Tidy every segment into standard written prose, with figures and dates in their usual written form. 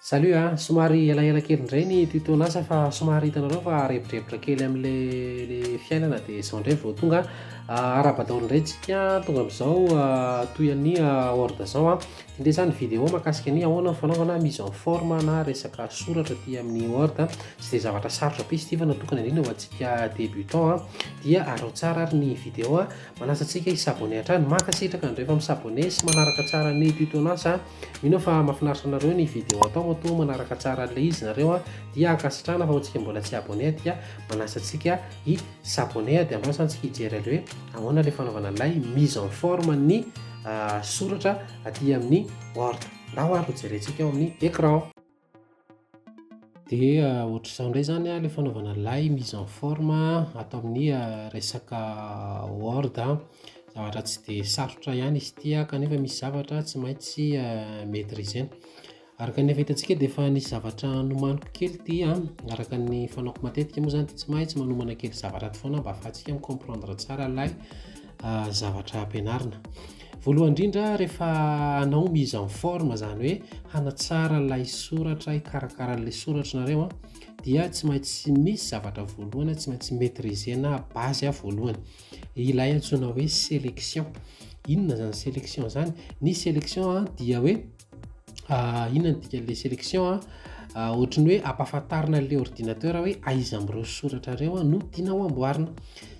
Salut a! Somary elaela kely indray ny tuto lasa fa somary hitanareo fa rebodrebotra kely amin'le le fiainana dia izao indray vao tonga. Arahaba daholo indray tsika tonga amin'izao toy an'ny Word izao a. Ity indray izany vidéo mahakasika ny ahoana ny fanaovana mise en forme na resaka soratra aty amin'ny Word. Tsy dia zavatra sarotra be izy ity fa natokana indrindra ho antsika débutant a. Dia araho tsara ary ny vidéo a. Manasa antsika hi-s'abonner hatrany. Mankasitraka an'ireo efa mi-s'abonner sy manaraka tsara ny tuto lasa. Mino aho fa mahafinaritra anareo ny video atao matoa manaraka tsara an'ilay izy nareo a, dia ankasitrahana fa ho antsika mbola tsy abonné dia manasa antsika hi s'abonner dia androany zany tsika hijery an'ilay hoe ahoana ilay fanaovana an'ilay mise en forme ny soratra aty amin'ny Word. Ndao ary ho jerentsika ao amin'ny écran. Dia ohatr'izao indray izany ilay fanaovana an'ilay mise en forme ato amin'ny resaka Word. Zavatra tsy dia sarotra ihany izy ity kanefa misy zavatra tsy maintsy maitriser-na. Araka ny efa hitantsika dia efa nisy zavatra nomaniko kely ity an, araka ny fanaoko matetika moa izany dia tsy maintsy manomana kely zavatra ato foana mba ahafahantsika mi-comprendre tsara ilay zavatra ampianarina. Voalohany indrindra rehefa hanao mise en forme izany hoe hanatsara ilay soratra, hikarakara an'ilay soratra nareo an, dia tsy maintsy misy zavatra voalohany tsy maintsy maitriser-na base voalohany. Ilay antsoina hoe sélection. Inona izany sélection izany? Ny sélection dia hoe Inona no dikan'ilay sélection a? Ohatry ny hoe ampahafantarina an'ilay ordinateur hoe aiza amin'ireo soratra ireo no tianao amboarina.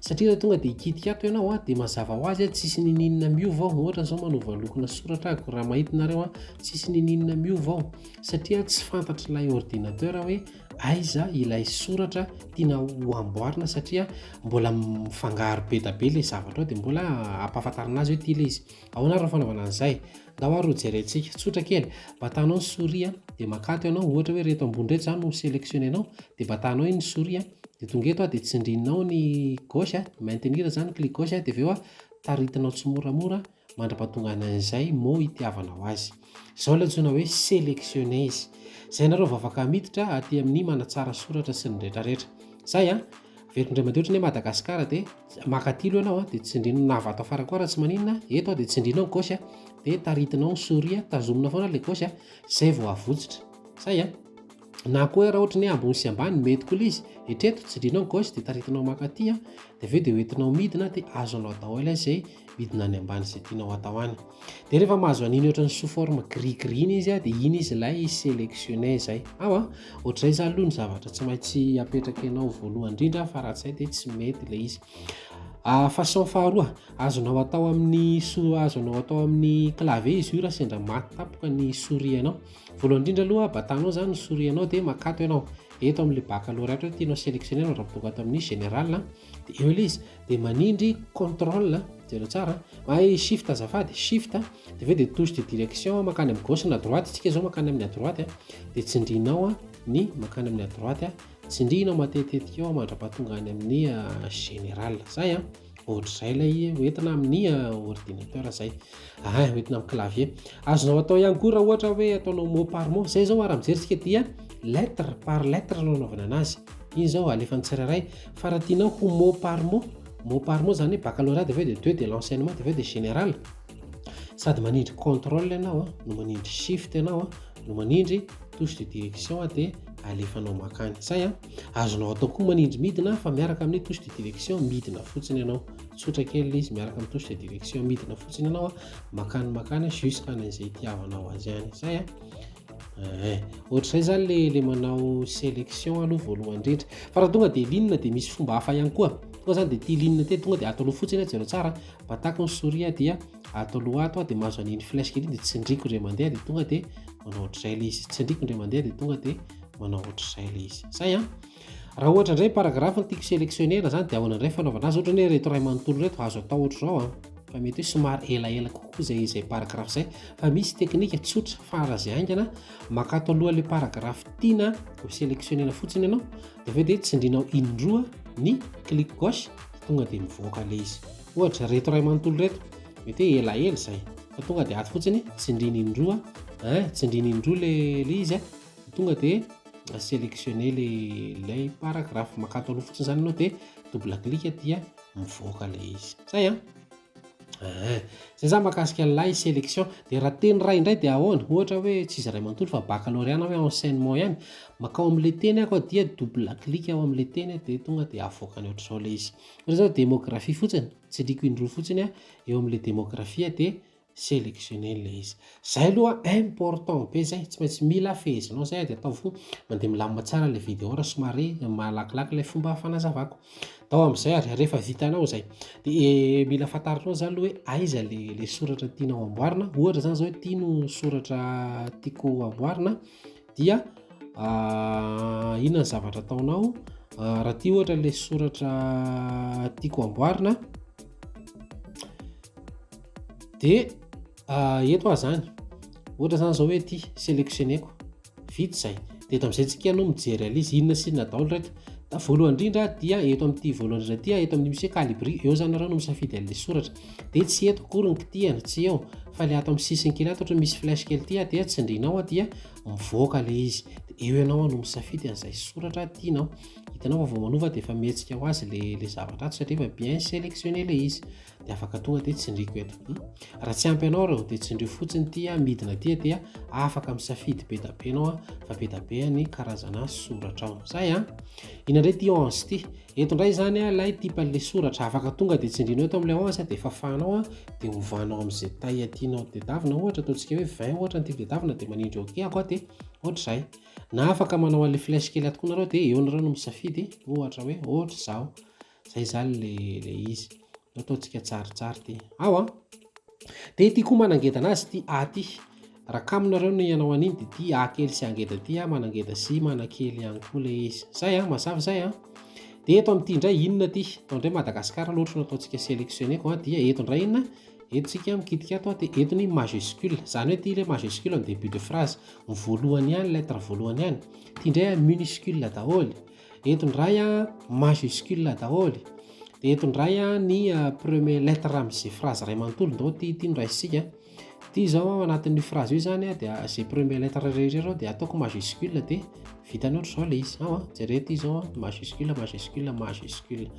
Satria raha tonga dia hikitika ato ianao a, dia mazava ho azy a, tsisy niniana miova ao. Ohatra izao manova lokona soratra ahako, raha mahita nareo a, tsisy niniana miova ao. Satria tsy fantatr'ilay ordinateur hoe aiza ilay soratra tiana ho amboarina satria mbola mifangaro be da be ilay zavatra ao dia mbola ampahafantarina azy hoe ity ilay izy. Ahoana ary ny fanaovana an'izay? Ndao ary ho jerentsika. Tsotra kely. Batanao ny souris a, dia makato ianao, ohatra hoe ireto ambony ireto izany no selectionner-nao, dia batanao iny ny souris a, dia tonga eto a, dia tsindrinao ny gauche a, maintenir izany clic gauche a, dia avy eo a, taritinao tsimoramora mandra-pahatonga an'izay mot itiavanao azy. Izao ilay antsoina hoe selectionner izy. Izay ianareo vao afaka miditra aty amin'ny manatsara soratra sy ny rehetrarehetra. Izay a. Averiko indray mandeha ohatran'ny hoe Madagascar dia maka aty aloha ianao dia tsindrina na avy ato afara koa raha tsy maninona, eto dia tsindrinao ny gauche dia taritinao ny souris tazomina foana ilay gauche izay vao avotsitra. Zay an! Na koa hoe raha ohatran'ny hoe ambony sy ambany mety koa ilay izy, etreto tsindrinao ny gauche dia taritinao maka aty dia avy eo dia hoentinao midina dia azonao daholo izay midina any ambany izay tianao atao any. Dia rehefa mahazo an'iny ohatran'ny sous forme gris gris iny izy dia iny izy ilay sélectionner izay. Ao an, ohatr'izay izany aloha ny zavatra tsy maintsy apetraka ianao voalohany indrindra fa raha tsy izay dia tsy mety ilay izy. Ah, façon faharoa, azonao atao amin'ny sous azonao atao amin'ny clavier izy io raha sendra maty tampoka ny souris anao. Voalohany indrindra aloha batanao izany ny souris anao dia makato ianao eto amin'ilay baccalauréat hoe tianao sélectionner raha tonga ato amin'ny général dia eo ilay izy. Dia manindry contrôle, jereo tsara, ay shift azafady, shift, dia avy eo dia touche de direction mankany amin'ny gauche na droite, tsika zao mankany amin'ny à droite, dia tsindrinao ny mankany amin'ny à droite, tsindrinao matetitetika eo mandra-pahatonga any amin'ny général, zay an, ohatr'izay ilay hoentina amin'ny ordinateur zay, ah hoentina amin'ny clavier. Azonao atao ihany koa raha ohatra hoe ataonao mot par mot, zay zao ary mijery tsika dia lettre par lettre no anaovana anazy. Iny zao alefan'ny tsirairay fa raha tianao ho mot par mot, mot par mot zany hoe baccalauréat dia avy eo dia deux dia l'enseignement dia avy eo dia général, sady manindry contrôle ianao an, no manindry shift ianao an, no manindry touche de direction dia alefanao makany. Zay an! Azonao atao koa manindry midina fa miaraka amin'ny touche de direction midina fotsiny ianao. Tsotra kely ilay izy miaraka amin'ny touche de direction midina fotsiny ianao an, makany makany jusqu'à any izay itiavanao azy any. Zay an! Eh, ohatr'izay zany le le manao sélection aloha voalohany indrindra. Fa raha tonga de ligne de misy fomba hafa ihany koa. Tonga zany de ty ligne ty tonga de ato aloha fotsiny jereo tsara. Batako ny souris dia ato aloha ato de mahazo an'iny flèche kely iny de tsindriko indray mandeha de tonga de manao ohatr'izay le izy. Tsindriko indray mandeha de tonga de manao ohatr'izay le izy. Zay an. Raha ohatra indray paragraphe no tiako sélectionner-na zany de ahoana indray fanaovana azy? Ohatra hoe ireto iray manontolo ireto azo atao ohatr'izao an. Fa mety hoe somary elaela kokoa izay izay paragraphe izay fa misy teknika tsotra fara izay haingana makato aloha ilay paragraphe tiana ho sélectionner-na fotsiny ianao dia avy eo dia tsindrinao indroa ny clic gauche tonga dia mivoaka ilay izy. Ohatra ireto iray manontolo ireto mety hoe elaela izay fa tonga dia ato fotsiny tsindrina indroa hein, tsindrina indroa ilay ilay izy tonga dia sélectionner ilay ilay paragraphe makato aloha fotsiny izany ianao dia double clic dia mivoaka ilay izy. Zay an! Eeh. Zay zany mahakasika an'ilay sélection. Dia raha teny iray indray dia ahoana? Ohatra hoe tsy izy iray manontolo fa baccalauréat na hoe enseignement ihany. Mankao amin'ilay teny aho dia double clic ao amin'ilay teny dia tonga dia avoakany ohatr'izao ilay izy. Ohatra zao démographie fotsiny, tsindriko indroa fotsiny aho eo amin'ilay démographie dia Selectionner ilay izy. Zay aloha important be zay, tsy maintsy mila fehezinao zay dia ataovy mandeha milamina tsara ilay video raha somary malakilaky ilay fomba fanazavako. Atao amin'izay ary rehefa vitanao izay dia mila fantarinao zany aloha hoe aiza le le soratra tianao amboarina, ohatra zany zao hoe ity no soratra tiako amboarina dia inona ny zavatra ataonao, raha ity ohatra ilay soratra tiako amboarina Dia eto aho zany, ohatra zany zao hoe ity, selectionner-ko, vita izay. Dia eto amin'izay tsika no mijery an'ilay izy, inona sy inona daholo ireto. Da voalohany indrindra dia eto amin'ity voalohany indrindra ity, eto amin'ny misy hoe calibri, eo zany nareo no misafidy an'ilay soratra. Dia tsy eto akory ny kitihana, tsy eo, fa ilay ato amin'ny sisiny kely ato, ohatra misy flèche kely ity dia tsindrinao dia mivoaka ilay izy. Dia eo ianao no misafidy an'izay soratra tianao. Hitanao fa vao manova dia efa mihetsika ho azy ilay ilay zavatra ato satria efa bien sélectionné ilay izy. Dia afaka tonga dia tsindriko eto. Raha tsy ampy anao ireo dia tsindrio fotsiny ity midina ity dia afaka misafidy be da be ianao fa be da be ny karazana soratra ao. Zay an. Inona indray ity 11 ity? Eto indray izany ilay type an'ilay soratra. Afaka tonga dia tsindrinao eto amin'ilay 11 dia fafanao dia ovanao amin'izay taille tianao tedavina. Ohatra ataontsika hoe 20 ohatra ny tiako tedavina dia manindry ok aho dia ohatr'izay. Na afaka manao an'ilay flèche kely ato koa nareo dia eo nareo no misafidy ohatra hoe ohatr'izao. Zay zany le le izy. Ataontsika tsaritsary ty. Ao an. Dia ity koa manangeda anazy ity A ty. Raha kamo nareo ny hanao an'iny dia ity A kely sy angeda ity a manangeda sy manakely ihany koa le izy. Zay an, mazava zay an. Dia eto amin'ity indray inona ity? Atao indray Madagascar aloha ohatra no ataontsika sélectionner-ko an, dia eto indray inona? Eto tsika mikitika ato an, dia eto ny majuscule. Izany hoe ity ilay majuscule en début de phrase. Ny voalohany ihany, lettre voalohany ihany. Ity indray an minuscule daholo. Eto indray an majuscule daholo. Dia eto indray an ny premier lettre amin'izay phrase iray manontolo. Ndao ity ity no raisintsika. Ity izao ao anatin'io phrase io izany an dia izay premier lettre rehetra ireo dia ataoko majuscule dia vitany ohatr'izao ilay izy. Ao an, jereo ity izao an, majuscule, majuscule, majuscule.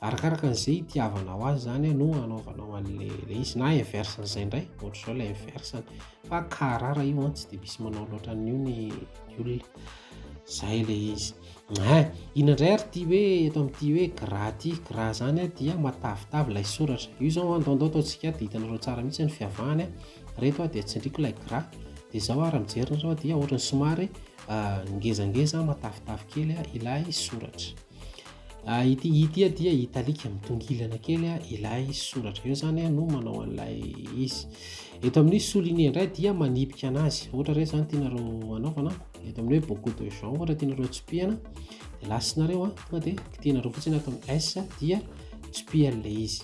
Arakaraka an'izay itiavanao azy izany no anaovanao an'ilay ilay izy na inverse an'izay indray, ohatr'izao ilay inverse-ny. Fa cas rare io an, tsy dia misy manao loatra an'io ny olona. Zay le izy. Ein, inona indray ary ity hoe eto amin'ity hoe gras ity? Gras zany an dia matavitavy ilay soratra. Io zao an, ndao ndao ataontsika dia hitanareo tsara mihitsy ny fiavahany an. Reto an dia tsindriko ilay gras. Dia izao ary mijery nareo dia ohatran'ny somary ngezangeza matavitavy kely ilay soratra. Ity ity dia italique mitongilana kely ilay soratra. Eo zany no manao an'ilay izy. Eto amin'ny souligner indray dia manipika anazy. Ohatra re zany tianareo hanaovana. Eto amin'ny hoe beaucoup de gens ohatra tianareo tsipihana dia lasinareo an, tonga dia kitihanareo fotsiny ato amin'ny S dia tsipihan'ilay izy.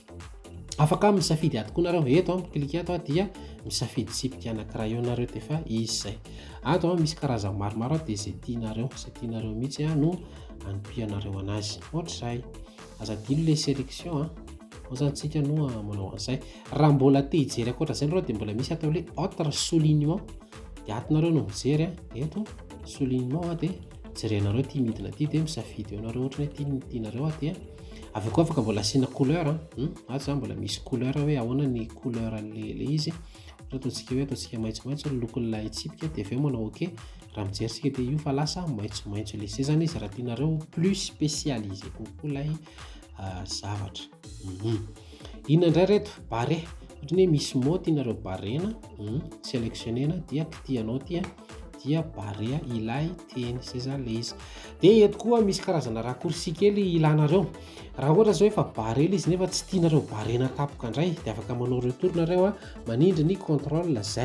Afaka misafidy ato koa nareo, eto an, mi-cliquer ato an dia misafidy tsipika anankiray eo nareo dia efa izy izay. Ato an misy karazany maromaro dia izay tianareo, izay tianareo mihitsy an no anipihanareo anazy. Ohatr'izay. Aza adino ilay sélection an. Ao zany tsika no manao an'izay. Raha mbola te hijery ankoatra izay nareo dia mbola misy atao hoe autre soulignement. Dia ato nareo no mijery an, eto soulignement an, dia jerenareo ity midina ity dia misafidy eo nareo ohatra hoe ity no tianareo an, dia avy eo koa afaka mbola asiana couleur an, ato zany mbola misy couleur hoe ahoana ny couleur an'le le izy, ohatra ataontsika hoe ataontsika maitsomaitso ny lokon'ilay tsipika dia avy eo manao ok, raha mijery isika dia io fa lasa maitsomaitso ilay izy, zay zany izy raha tianareo plus spécialisé kokoa ilay zavatra. Inona indray reto? Barre. Ohatran'ny hoe misy mot tianareo barrena, selectionnena dia kitihanao ity dia barre ilay teny. Zay zany ilay izy. Dia eto koa misy karazana raccourci kely ilanareo. Raha ohatra zao efa barre ilay izy nefa tsy tianareo barrena tampoka indray dia afaka manao retour nareo manindry ny contrôle Z.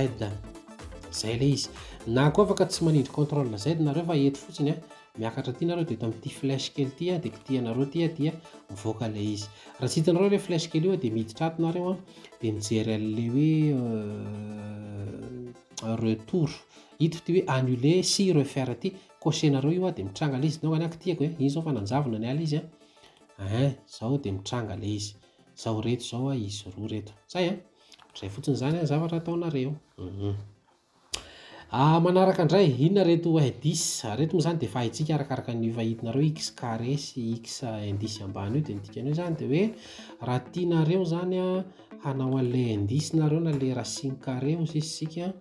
Zay ilay izy. Na koa afaka tsy manindry contrôle Z nareo fa eto fotsiny Miakatra aty nareo dia eto amin'ity flèche kely ity dia kitihanareo ity dia mivoaka ilay izy. Raha tsy hitanareo ilay flèche kely io dia miditra ato nareo dia mijery an'ilay hoe retour. Ito ity hoe annuler sy refaire ity. Cocher-nareo io dia mitranga ilay izy. Donc any kitihako e, iny zao fa nanjavona ny ala izy an. Ein, zao dia mitranga ilay izy. Zao reto zao izy roa reto. Zay an. Zay fotsiny izany zavatra ataonareo. Manaraka indray, inona ireto indice? Ireto moa izany dia efa haintsika arakaraka ny efa hitanareo x carré sy x indice ambany io, dia ny dikan'io izany dia hoe raha tianareo izany hanao an'ilay indice nareo na ilay racine carré hoy sisa isika,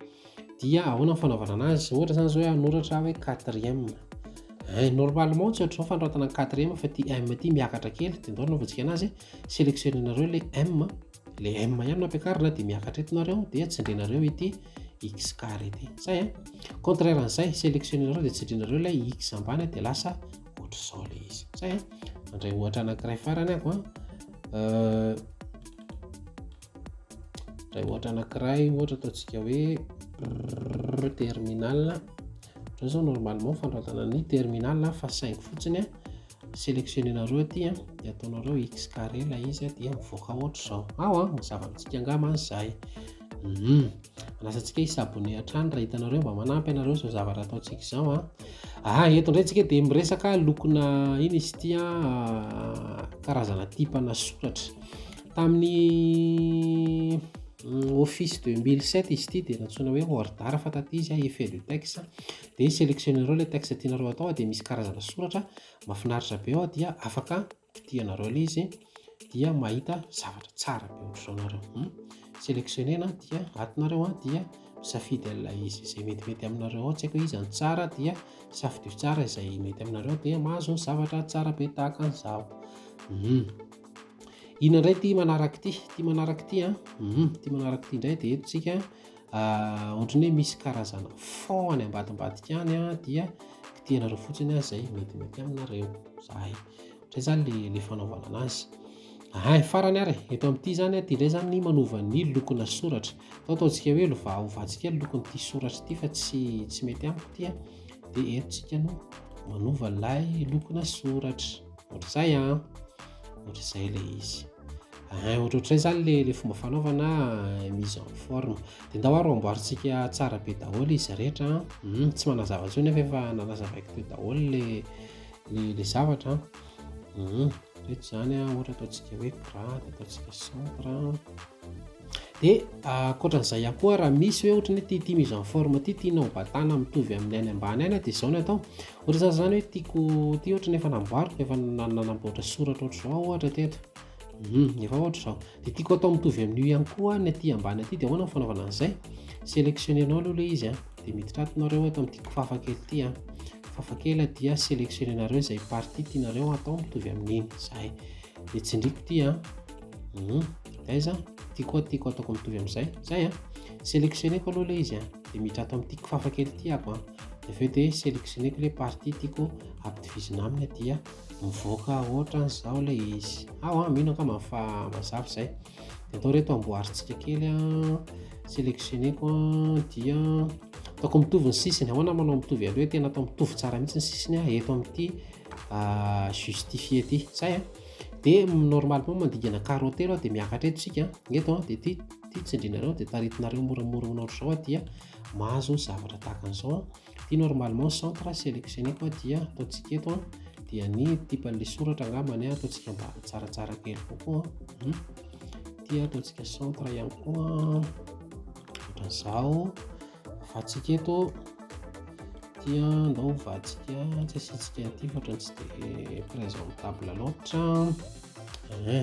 dia ahoana ny fanaovana anazy? Ohatra izany izao hoe hanoratra aho hoe quatrième. Hein, normalement tsy ohatr'izao fanoratana ny quatrième fa ity m ity miakatra kely, dia ndao anaovantsika anazy, sélectionnenareo ilay m, ilay m ihany no ampiakarina dia miakatra eto nareo, dia tsindrinareo ity x carré ity. Zay an. Contraire an'izay, sélectionnenareo dia tsindrinareo ilay x ambany dia lasa ohatr'izao ilay izy. Zay an. Mandray ohatra anankiray farany aho an. Mandray ohatra anankiray, ohatra ataontsika hoe terminal. Ohatr'izao zao normalement fanoratana ny terminal fa saingy fotsiny an, sélectionnenareo aty an, dia ataonareo x carré ilay izy dia mivoaka ohatr'izao. Ao an, mazava amintsika angamba izay. Manasa antsika hi-s'abonner hatrany raha hitanareo mba manampy anareo izao zavatra ataontsika izao an. Eto indray tsika dia miresaka lokona iny izy ity an, karazana type-na soratra. Tamin'ny Office 2007 izy ity dia nantsoina hoe Word fa taty izy effet de texte. Dia sélectionnenareo ilay texte tianareo atao dia misy karazana soratra mahafinaritra be ao dia afaka kitihanareo ilay izy dia mahita zavatra tsara be ohatr'izao nareo. Sélectionnena dia atonareo an dia misafidy an'ilay izy izay metimety aminareo ao, tsy haiko hoe iza no tsara dia safidio tsara izay mety aminareo dia mahazo ny zavatra tsara be tahaka an'izao. Inona indray ity manaraka ity? Ity manaraka ity an. Ity manaraka ity indray dia eto tsika ohatran'ny hoe misy karazana fond any ambadimbadika any an, dia kitihanareo fotsiny an izay metimety aminareo. Zay. Ohatran'izay zany le fanaovana anazy. Ahay, farany ary eto amin'ity zany, ity indray zany ny manova ny lokona soratra. Atao ataontsika hoe ovantsika ny lokon'ity soratra ity fa tsy mety amiko ity an. Dia eto tsika no manova ilay lokona soratra. Ohatr'izay an. Ohatr'izay ilay izy. Ahay, ohatrohatr'izay zany le fomba fanaovana mise en forme. Dia ndao ary amboarintsika tsara be daholo izy rehetra an. Tsy manazava intsony nefa efa nanazavaiko teo daholo le zavatra an. Reto zany an, ohatra ataontsika hoe grade, ataontsika centre. Dia ankoatran'izay ihany koa raha misy hoe ohatran'ny hoe ity mise en forme ity tianao batana mitovy amin'ny any ambany any dia izao no atao. Ohatra zany zany hoe tiako ity ohatran'ny efa namboariko, efa nanamboatra soratra ohatr'izao ohatra teto. Efa ohatr'izao. Dia tiako atao mitovy amin'io ihany koa ny aty ambany aty, dia ahoana ny fanaovana an'izay? Sélectionnenao aloha ilay izy an, dia miditra ato nareo eto amin'ity kifafa kely ity an. Kifafa kely dia sélectionnenareo izay partie tianareo atao mitovy amin'iny. Zay. Dia tsindriko ity an. Aiza? Ity koa tiako ataoko mitovy amin'izay. Zay an. Sélectionneko aloha ilay izy an. Dia miditra ato amin'ity kifafa kely ity ako an. Dia avy eo dia sélectionneko ilay partie tiako ampitovizina aminy dia mivoaka ohatran'izao ilay izy. Ao an, mino angamba fa mazava izay. Dia atao reto amboarintsika kely an. Sélectionneko an, dia ataoko mitovy ny sisiny. Ahoana manao mitovy aloha hoe tena atao mitovy tsara mihitsy ny sisiny an, eto amin'ity justifié ity. Zay an. Dia normalement mandingana carreau telo dia miakatra eto isika. Eto an, dia ity tsindrinareo dia taritinareo moramora manao ohatr'izao dia mahazo zavatra tahaka an'izao an. Ity normalement centre sélectionneko dia ataontsika eto an, dia ny type an'ilay soratra angambany an, ataontsika mba tsaratsara kely kokoa an. Ity ataontsika centre ihany koa ohatran'izao. Ovatsika eto. Ity an, ndao ovatsika, tsy asiantsika an'ity fa ohatran'ny tsy dia présentable loatra.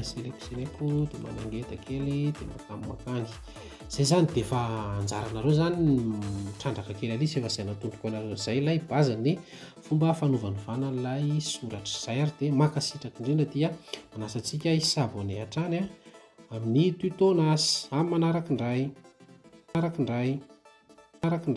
Sélectionneko dia manangeta kely dia makany makany. Zay zany dia efa anjaranareo zany mitrandraka kely alisy efa izay natondroko anareo izay ilay base ny fomba fanovanovana ilay soratra. Izay ary dia mankasitraka indrindra dia manasa antsika hi-s'abonner hatrany amin'ny tuto nas amin'ny manaraka indray. Manaraka indray. Manaraka indray.